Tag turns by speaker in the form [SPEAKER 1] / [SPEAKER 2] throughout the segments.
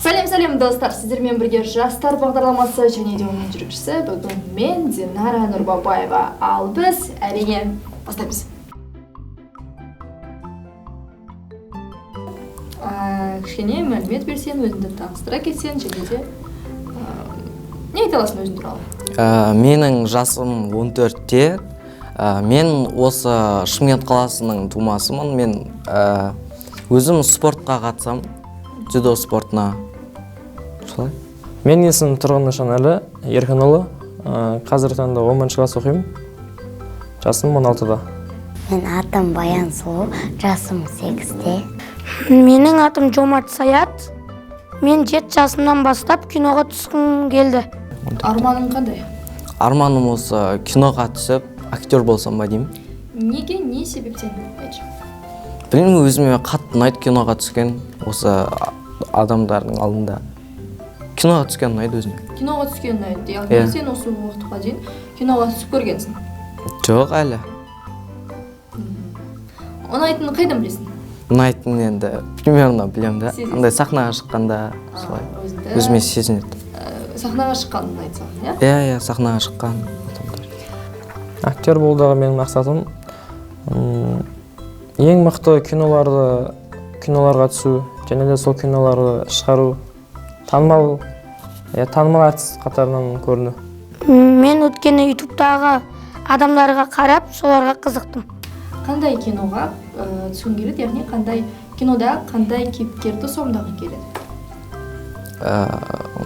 [SPEAKER 1] Сәлем, сәлем, достар! Сіздермен бірге «Жастар» бағдарламасы және де оның жүргізушісі бүгін мен, Динара Нұрбабаева. Ал біз, әрине, бастаймыз. Кішкене мәлімет берсең, өзіңді таныстыра кетсең және де не айта аласың өзің туралы?
[SPEAKER 2] Менің жасым 14-те. Мен осы Шымкент қаласының тумасымын. Мен өзім спортқа қатысамын, дзюдо спортына. Солай.
[SPEAKER 3] Менің есімім Тұрғын Нышанәлі Еркінұлы. Қазіргі таңда 10 класс оқимын. Жасым 16-да.
[SPEAKER 4] Мен атым Баян Сұлу, жасым 8-те.
[SPEAKER 5] Менің атым Жомарт Саят. Мен 7 жасымнан бастап киноға түскім келді.
[SPEAKER 1] Арманың қандай?
[SPEAKER 2] Арманым осы киноға түсіп, актер болсам ба деймін.
[SPEAKER 1] Неге, не себептен, айтшы.
[SPEAKER 2] Білмеймін, өзіме қатты ұнайды киноға түскен, осы адамдардың алдында. Киноға түскен ұнайды өзіме.
[SPEAKER 1] Киноға түскен ұнайды, яғни
[SPEAKER 2] Иә.
[SPEAKER 1] сен осы уақытқа дейін киноға түсіп көргенсің?
[SPEAKER 2] Жоқ әлі.
[SPEAKER 1] Ұнайтынын қайдан білесің?
[SPEAKER 2] Ұнайтынын енді примерно білемін да.
[SPEAKER 1] Сезесің.
[SPEAKER 2] Андай сахнаға шыққанда солай.
[SPEAKER 1] Өзіңді
[SPEAKER 2] Өзіме сезінеді.
[SPEAKER 1] Сахнаға шыққан ұнайды саған, иә?
[SPEAKER 2] Иә, сахнаға шыққан адамдар.
[SPEAKER 3] Актер болудағы менің мақсатым ең мықты киноларға түсу және де сол киноларды шығару, танымал, иә, танымал әртіс қатарынан көріну.
[SPEAKER 5] Мен өткені ютубтағы адамдарға қарап, соларға қызықтым.
[SPEAKER 1] Қандай киноға түскің келеді, яғни қандай кинода қандай кейіпкерді сомдағың келеді?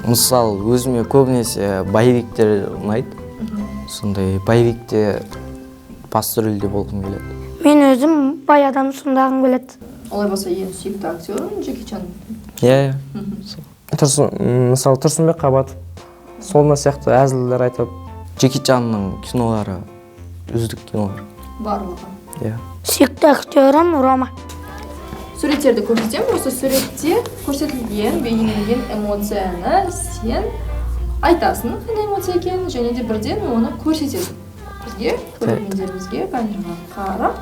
[SPEAKER 2] Мысалы, өзіме көбінесе боевиктер ұнайды. Сондай боевикте басты рөлде болғым келеді.
[SPEAKER 5] Мен өзім бай адам сомдағым келеді.
[SPEAKER 1] Олай болса, ең сүйікті актерің Джеки Чан?
[SPEAKER 2] Иә.
[SPEAKER 3] Тұрсын, мысалы, Тұрсынбек Қабатов, сол сияқты әзілдер айтып.
[SPEAKER 2] Джеки Чанның кинолары үздік кинолар.
[SPEAKER 1] Барлығы.
[SPEAKER 2] Иә.
[SPEAKER 5] Сүйікті актерім Рома.
[SPEAKER 1] Суреттерді көрсетемін. Осы суретте көрсетілген, бейнеленген эмоцияны сен айтасың, қандай эмоция екенін, және де бірден оны көрсетесің бізге, көрермендерімізге, камераға қарап.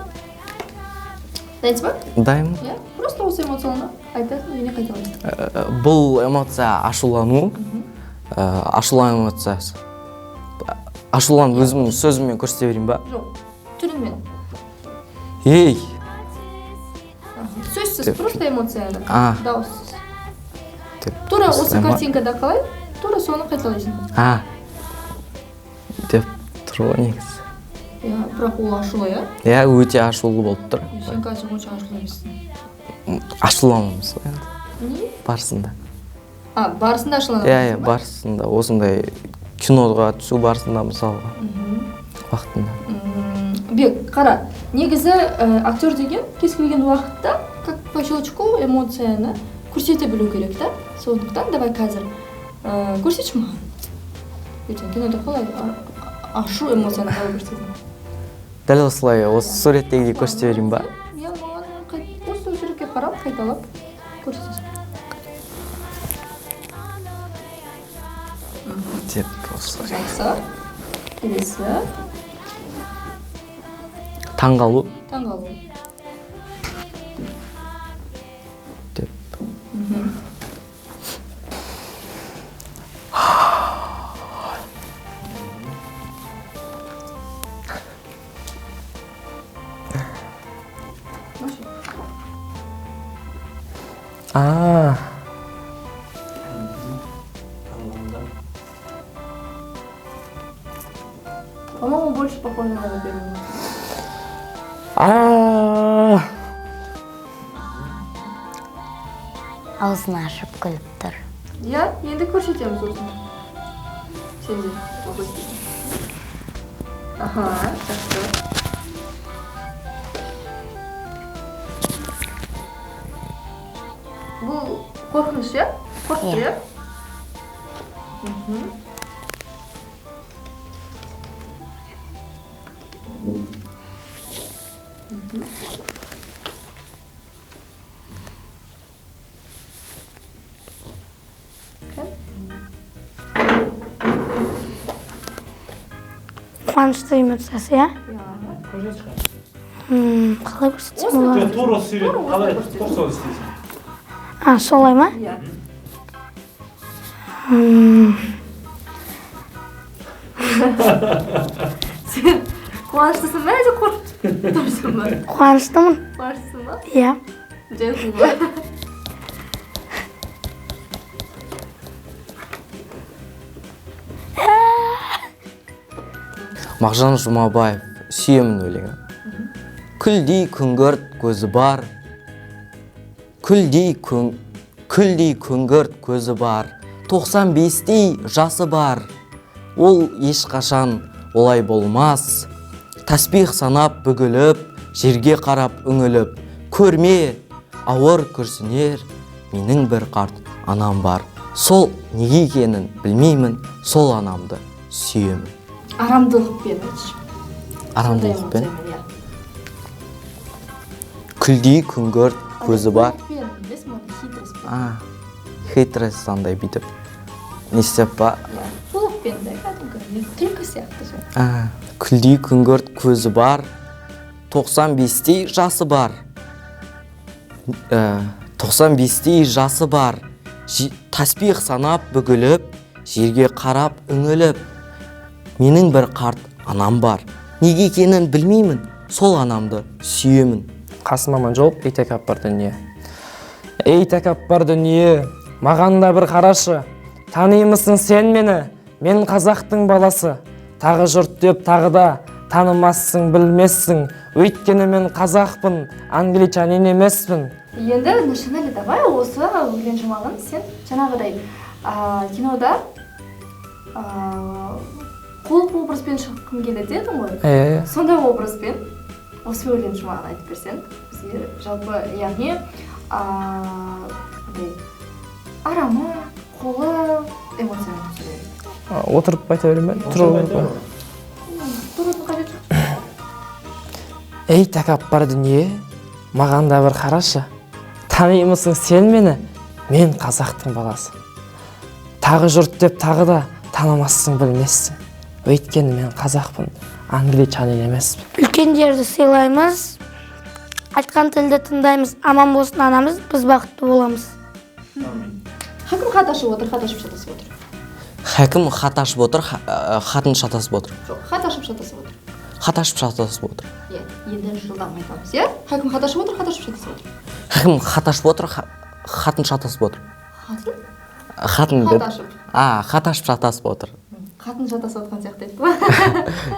[SPEAKER 1] Дайынсыз ба?
[SPEAKER 2] Дайынмын.
[SPEAKER 1] Иә, просто осы эмоцияны айтасың және қайталайсың.
[SPEAKER 2] Бұл эмоция ашулану. Ашулану эмоциясы. Ашуланып өзімнің сөзіммен көрсете берейін ба?
[SPEAKER 1] Жоқ, түріңмен.
[SPEAKER 2] Ей!
[SPEAKER 1] Сөзсіз.
[SPEAKER 2] Деп.
[SPEAKER 1] Просто эмоцияны.
[SPEAKER 2] А.
[SPEAKER 1] Дауыссыз.
[SPEAKER 2] Деп.
[SPEAKER 1] Тура осы
[SPEAKER 2] Осылай ма?
[SPEAKER 1] картинкада қалай, тура соны қайталайсың.
[SPEAKER 2] А. Деп тұр ғой негізі.
[SPEAKER 1] Иә, бірақ ол ашулы, иә?
[SPEAKER 2] Иә, өте ашулы болып тұр.
[SPEAKER 1] Сен қазір онша ашулы емессің.
[SPEAKER 2] Ашуланамыз ғой енді.
[SPEAKER 1] Не?
[SPEAKER 2] Барысында.
[SPEAKER 1] А, барысында ашуланасың
[SPEAKER 2] Иә,
[SPEAKER 1] ба?
[SPEAKER 2] барысында, осындай киноға түсу барысында, мысалға, уақытында.
[SPEAKER 1] Бек, қара, негізі актер деген кез келген уақытта как по щелчку эмоцияны көрсете білу керек та. Сондықтан давай қазір көрсетші маған. Ертең кинода қалай ашу эмоцияны қалай көрсетесің?
[SPEAKER 2] Дәл осылай, осы суреттегідей көрсете берейін ба?
[SPEAKER 1] Иә, маған осы суретке қарап, қайталап көрсетесің.
[SPEAKER 2] Деп осылай.
[SPEAKER 1] Жақсы. Келесі.
[SPEAKER 2] Таңғалу.
[SPEAKER 1] Таңғалу.
[SPEAKER 2] Деп.
[SPEAKER 3] А.
[SPEAKER 1] По-моему, больше похоже на первую.
[SPEAKER 3] А.
[SPEAKER 4] Аузын ашып күліп тұр.
[SPEAKER 1] Иә, енді көрсетеміз осыны. Сен де көрсетесің. Аха, жақсы. Бұл қорқыныш, иә? Қорқып тұр,
[SPEAKER 4] Иә.
[SPEAKER 1] иә? Кім?
[SPEAKER 5] Қуанышты эмоциясы, иә? Қалай көрсетсем болады?
[SPEAKER 6] Тура сурет
[SPEAKER 1] Тура
[SPEAKER 6] қалай
[SPEAKER 1] осылай
[SPEAKER 6] тура солай істейсің.
[SPEAKER 5] А, солай ма?
[SPEAKER 1] Иә. Сен қуаныштысың ба, әлде қорқып тұрсың ба?
[SPEAKER 5] Қуаныштымын.
[SPEAKER 1] Қуаныштысың ба?
[SPEAKER 5] Иә.
[SPEAKER 1] Жайсың ба?
[SPEAKER 2] Мағжан Жұмабаев, «Сүйемін» өлеңі. Күлдей күңгірт көзі бар, күлдей күңгірт көзі бар, 95-тей жасы бар. Ол ешқашан олай болмас. Таспих санап бүгіліп, жерге қарап үңіліп, көрме, ауыр күрсінер, менің бір қарт анам бар. Сол неге екенін білмеймін, сол анамды сүйемін.
[SPEAKER 1] Арамдылықпен айтшы.
[SPEAKER 2] Арамдылықпен.
[SPEAKER 1] Сондай эмоциямен, иә.
[SPEAKER 2] Күлдей күңгірт көзі бар.
[SPEAKER 1] Арамдылықпен, білесің ба, хитрость пен.
[SPEAKER 2] А, хитрость андай бүйтіп не істеп па?
[SPEAKER 1] Иә, қулықпен да, кәдімгі не, түлкі сияқты сол.
[SPEAKER 2] А, күлдей күңгірт көзі бар, 95-тей жасы бар. 95-тей жасы бар. Таспих санап бүгіліп, жерге қарап үңіліп, менің бір қарт анам бар. Неге екенін білмеймін, сол анамды сүйемін.
[SPEAKER 3] Қасым Аманжолов, «Ей, тәкаппар дүние». Ей, тәкаппар дүние, маған да бір қарашы, танимысың сен мені? Мен қазақтың баласы. Тағы жұрт деп тағы да танымассың, білмессің, өйткені мен қазақпын, англичанин емеспін.
[SPEAKER 1] Енді, Нұршанәлі, давай осы өлең шумағын сен жаңағыдай кинода қулық образбен шыққым келеді дедің ғой.
[SPEAKER 3] Иә.
[SPEAKER 1] Сондай образбен осы өлең шумағын айтып берсең бізге, жалпы, яғни андай арамы, қулы эмоцияны түсіреді.
[SPEAKER 3] Отырып айта берейін бе, тұрып ба?
[SPEAKER 1] Тұрудың қажеті жоқ.
[SPEAKER 3] Ей, тәкаппар дүние, маған да бір қарашы, танимысың сен мені? Мен қазақтың баласы. Тағы жұрт деп тағы да танымассың, білмессің, өйткені мен қазақпын, англичанин емеспін.
[SPEAKER 5] Үлкендерді сыйлаймыз, айтқан тілді тыңдаймыз, аман болсын анамыз, біз бақытты боламыз.
[SPEAKER 1] Хакім хат ашып отыр, хат ашып шатасып отыр.
[SPEAKER 2] Хакім хат ашып отыр, хатын шатасып отыр.
[SPEAKER 1] Жоқ, хат ашып шатасып отыр.
[SPEAKER 2] Хат ашып шатасып отыр.
[SPEAKER 1] Иә, енді жылдам айтамыз, иә. Хакім хат ашып отыр, хат ашып шатасып отыр.
[SPEAKER 2] Хакім хат ашып отыр, хатын шатасып отыр.
[SPEAKER 1] Хатын?
[SPEAKER 2] Хатын
[SPEAKER 1] Хат
[SPEAKER 2] деді.
[SPEAKER 1] ашып.
[SPEAKER 2] А, хат ашып шатасып отыр.
[SPEAKER 1] Қатын шатасып отқан сияқты айтты ма?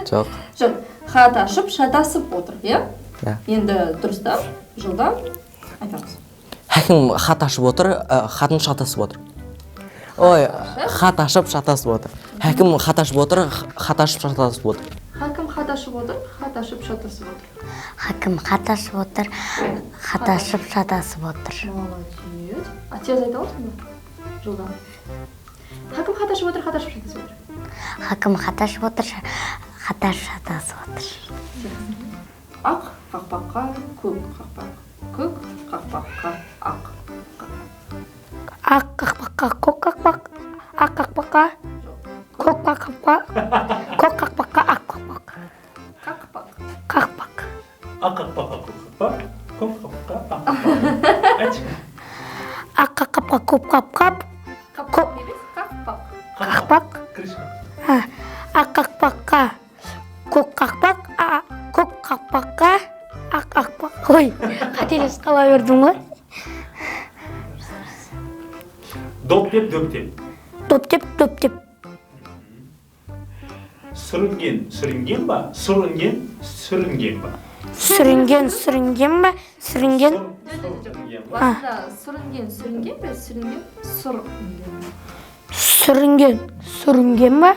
[SPEAKER 2] Жоқ.
[SPEAKER 1] Жоқ, хат ашып шатасып отыр, иә?
[SPEAKER 2] Иә.
[SPEAKER 1] Енді дұрыстап, жылдам айтамыз.
[SPEAKER 2] Хакім хат ашып отыр, хатын шатасып отыр. Ой, хат ашып шатасып отыр. Хакім хат ашып отыр, хат ашып шатасып отыр.
[SPEAKER 1] Хакім хат ашып отыр, хат ашып шатасып отыр.
[SPEAKER 4] Хакім хат ашып отыр, хат ашып шатасып отыр.
[SPEAKER 1] Молодец. А тез айта аласың ба? Жылдам. Хакім хат ашып отыр, хат ашып шатасып отыр.
[SPEAKER 4] Хакім хат ашып отыр, хат ашып шатасып отыр.
[SPEAKER 1] Ақ қақпаққа көк қақпақ, көк қақпаққа ақ.
[SPEAKER 5] Ақ қақпаққа көк қақпақ, ақ қақпаққа көк қақпақ, көк қақпаққа ақ қақпақ.
[SPEAKER 1] Қақпақ.
[SPEAKER 5] Қақпақ.
[SPEAKER 6] Ақ қақпаққа көк қақпақ, көк қақпаққа ақ қақпақ. Айтшы.
[SPEAKER 5] Ақ қақпаққа көк қақпақ.
[SPEAKER 1] Қақпақ емес, қақпақ.
[SPEAKER 5] Қақпақ.
[SPEAKER 6] Крышка.
[SPEAKER 5] А, ақ қақпаққа көк қақпақ, көк қақпаққа ақ қақпақ. Ой, қателесіп қала бердім ғой.
[SPEAKER 6] Доп деп, дөп деп.
[SPEAKER 5] Доп деп, дөп деп.
[SPEAKER 6] Сүрінген, сүрінген ба? Сүрінген, сүрінген ба?
[SPEAKER 5] Сүрінген, сүрінген ба? Сүрінген.
[SPEAKER 6] Сүрінген ба?
[SPEAKER 1] Басында сүрінген, сүрінген бе? Сүрінген, сүрінген.
[SPEAKER 5] Сүрінген, сүрінген ба?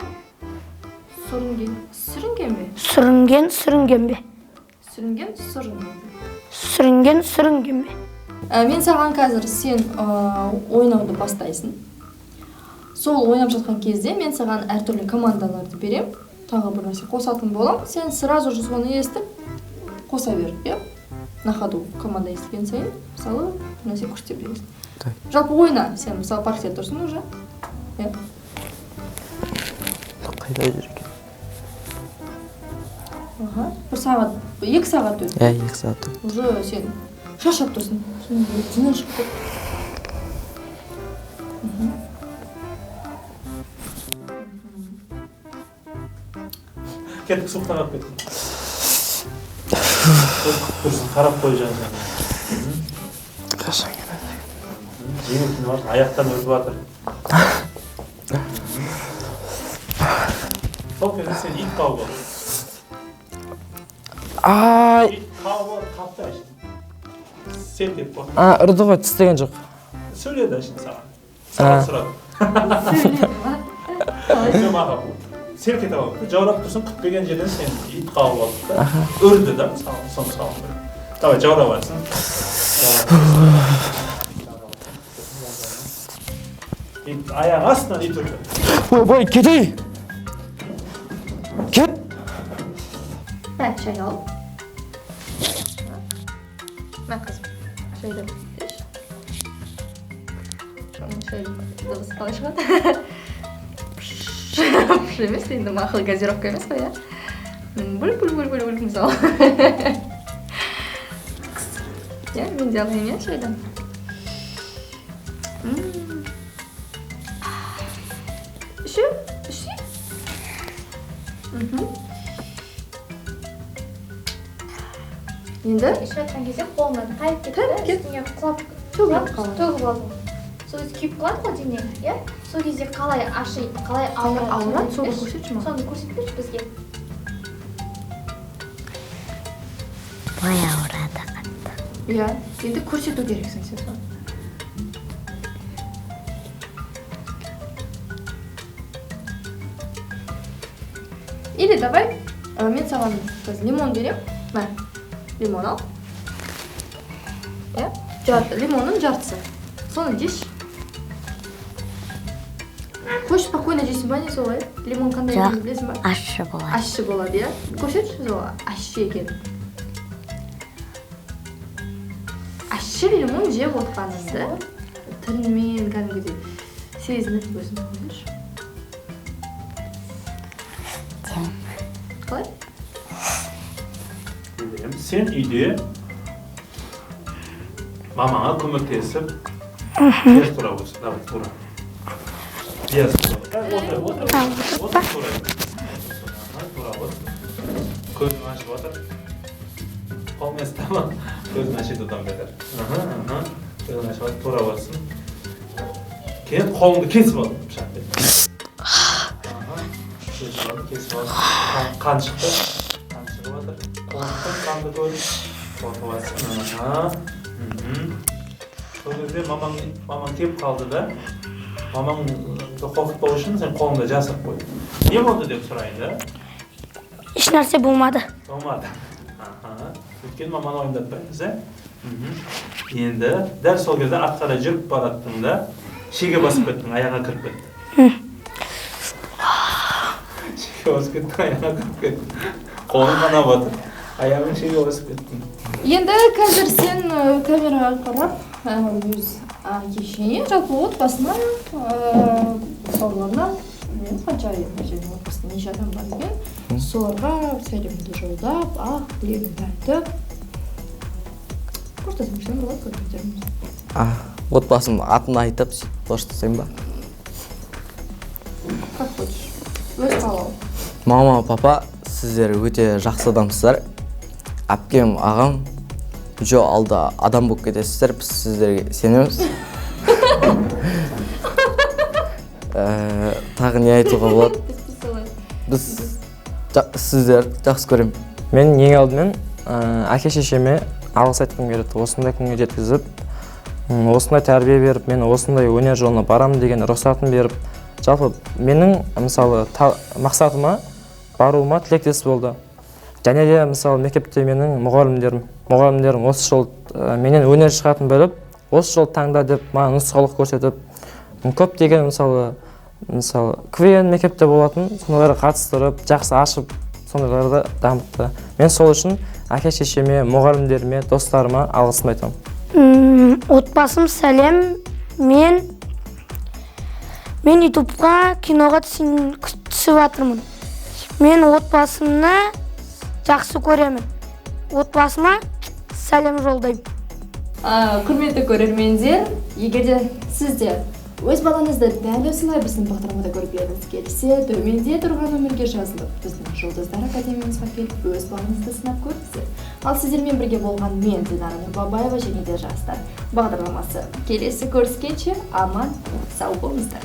[SPEAKER 1] Сүрінген, сүрінген бе?
[SPEAKER 5] Сүрінген, сүрінген бе?
[SPEAKER 1] Сүрінген, сүрінген бе?
[SPEAKER 5] Сүрінген, сүрінген бе?
[SPEAKER 1] Мен саған қазір сен ойнауды бастайсың. Сол ойнап жатқан кезде мен саған әртүрлі командаларды берем. Тағы бір нәрсе қосатын боламын. Сен сразу же соны естіп қоса бер, иә? На ходу команда естіген сайын, мысалы, бір нәрсе көрсете бересің.
[SPEAKER 2] Так.
[SPEAKER 1] Жалпы ойна, сен мысалы паркте тұрсың уже. Иә.
[SPEAKER 3] Қайда жүр екен?
[SPEAKER 1] Аха. Бір сағат, 2 сағат өтті.
[SPEAKER 2] Иә, 2 сағат өтті.
[SPEAKER 1] Уже сен шаршап тұрсың. Жының шығып кетті.
[SPEAKER 6] Кеттік, суықтан қалып кеттік. Тұрсын, қарап қой жан жағына.
[SPEAKER 3] Қашан келеді?
[SPEAKER 6] Жеңіл тынып жатыр, аяқтан өтіп жатыр. Сол кезде сен ит қауып алдың.
[SPEAKER 3] Ай!
[SPEAKER 6] Ит қауып алып қапты әшейін. Селт етіп қалды.
[SPEAKER 3] А, ұрды ғой, тістеген жоқ.
[SPEAKER 6] Сөйледі әшейін саған. Саған сұрады.
[SPEAKER 1] Сөйледі ма? Қалай?
[SPEAKER 6] Жоқ, аға, селк ете қалды. Жаурап тұрсың, күтпеген жерден сен ит қауып алды да. Үрді да, мысалы, соны саған. Давай, жаурап алсын. Ит аяқ астынан ит үрді.
[SPEAKER 3] Ойбай, кетей! Кет!
[SPEAKER 1] Мә, шай ал. Мә, қызым, шайды іш. Шай дыбысы қалай шығады? Пш емес енді, мақұл, газировка емес қой, иә? Бүл бүл бүл бүл бүл мысалы. Иә, мен де алайын, иә, шайдан. Іші, іші. Енді?
[SPEAKER 7] Ішіп жатқан кезде қолыңнан тайып кетті,
[SPEAKER 1] Тайып кетті.
[SPEAKER 7] үстіңе құлап,
[SPEAKER 1] Төгіліп қалады.
[SPEAKER 7] Төгіп алдың. Сол кезде күйіп қалады ғой денең, иә? Сол кезде қалай ашиды, қалай ауырады?
[SPEAKER 1] Ауырады,
[SPEAKER 7] Соны
[SPEAKER 1] соны көрсетші маған.
[SPEAKER 7] Соны көрсетіп берші бізге.
[SPEAKER 4] Былай ауырады қатты.
[SPEAKER 1] Иә, енді көрсету керексің сен соны. Или давай, мен саған қазір лимон беремін. Мә, лимон ал. Иә, лимонның жартысы. Соны жеші. Қойшы, спокойно жейсің ба, не солай? Лимон қандай
[SPEAKER 4] Жоқ.
[SPEAKER 1] екенін білесің ба?
[SPEAKER 4] Ащы болады.
[SPEAKER 1] Ащы болады, иә? Көрсетші сол ащы екенін. Ащы лимон жеп отқаныңды тіліңмен кәдімгідей сезініп өзің көрсетші. Қалай?
[SPEAKER 6] Сен үйде мамаңа көмектесіп, пияз турап отырсың. Давай, тура. Пияз тура. Отыр, отыр, отыр, тура. Тура отыр. Көзін ашып отыр. Қолмен ұстама. Көзін ашып одан бетер. Көзін ашып отыр, тура отырсың. Кейін қолыңды кесіп ал пышақпен. Кесіп алдың, кесіп алдың. Қан шықты. Қан шығып жатыр. Қорықтың, қанды көріп. Қорқып жатсың. Сол кезде мамаң келіп қалды да, мамаңды қорқытпау үшін сен қолыңды жасырып қойдың. Не болды деп сұрайын да?
[SPEAKER 5] Еш нәрсе болмады.
[SPEAKER 6] Болмады. Өйткені маманы уайымдатпаймыз, ә? Енді дәл сол кезде артқа қарай жүріп бараттың да, шеге басып кеттің, аяғыңа кіріп кетті. Шеге басып кеттің, аяғыңа кіріп кеттің. Қолың қанап отыр, аяғың шеге басып кеттің.
[SPEAKER 1] Енді қазір сен камераға қарап, өз әке шешеңе, жалпы отбасына, бауырларына, мен қанша енді сенің отбасында неше адам бар екен, соларға сәлемді жолдап, ақ тілегіңді айтып, қоштасып кетсең болады, көргендеріміз.
[SPEAKER 2] Отбасымның атын айтып, сөйтіп қоштасайын ба?
[SPEAKER 1] Как хочешь. Өз қалауың.
[SPEAKER 2] Мама, папа, сіздер өте жақсы адамсыздар. Әпкем, ағам, жо алда адам болып кетесіздер, біз сіздерге сенеміз. Тағы не айтуға болады? Біз сіздерді жақсы көремін.
[SPEAKER 3] Мен ең алдымен, әке шешеме алғыс айтқым келеді. Осындай күнге жеткізіп, осындай тәрбие беріп, мен осындай өнер жолына барамын деген рұқсатын беріп, жалпы менің, мысалы, мақсатыма баруыма тілектес болды. Және де, мысалы, мектепте менің мұғалімдерім осы жол, менен өнер шығатынын біліп, осы жол таңда деп маған нұсқаулық көрсетіп, көптеген, мысалы, КВН мектепте болатын, сондайларға қатыстырып, жақсы ашып, сондайларды дамытты. Мен сол үшін әке шешеме, мұғалімдеріме, достарыма алғысымды айтамын.
[SPEAKER 5] Отбасым сәлем. Мен ютубқа киноға түсіп жатырмын. Мен отбасымны жақсы көремін. Отбасыма сәлем жолдаймын.
[SPEAKER 1] Құрметті көрермендер, егер де сіз де Өз балаңызды дәл осылай біздің бағдарламада көргіңіз келсе, төменде тұрған нөмірге жазылып, біздің Жұлдыздар академиямызға келіп, өз балаңызды сынап көріңіздер. Ал сіздермен бірге болған мен, Динара Нұрбабаева, және де Жастар бағдарламасы. Келесі көріскенше аман сау болыңыздар.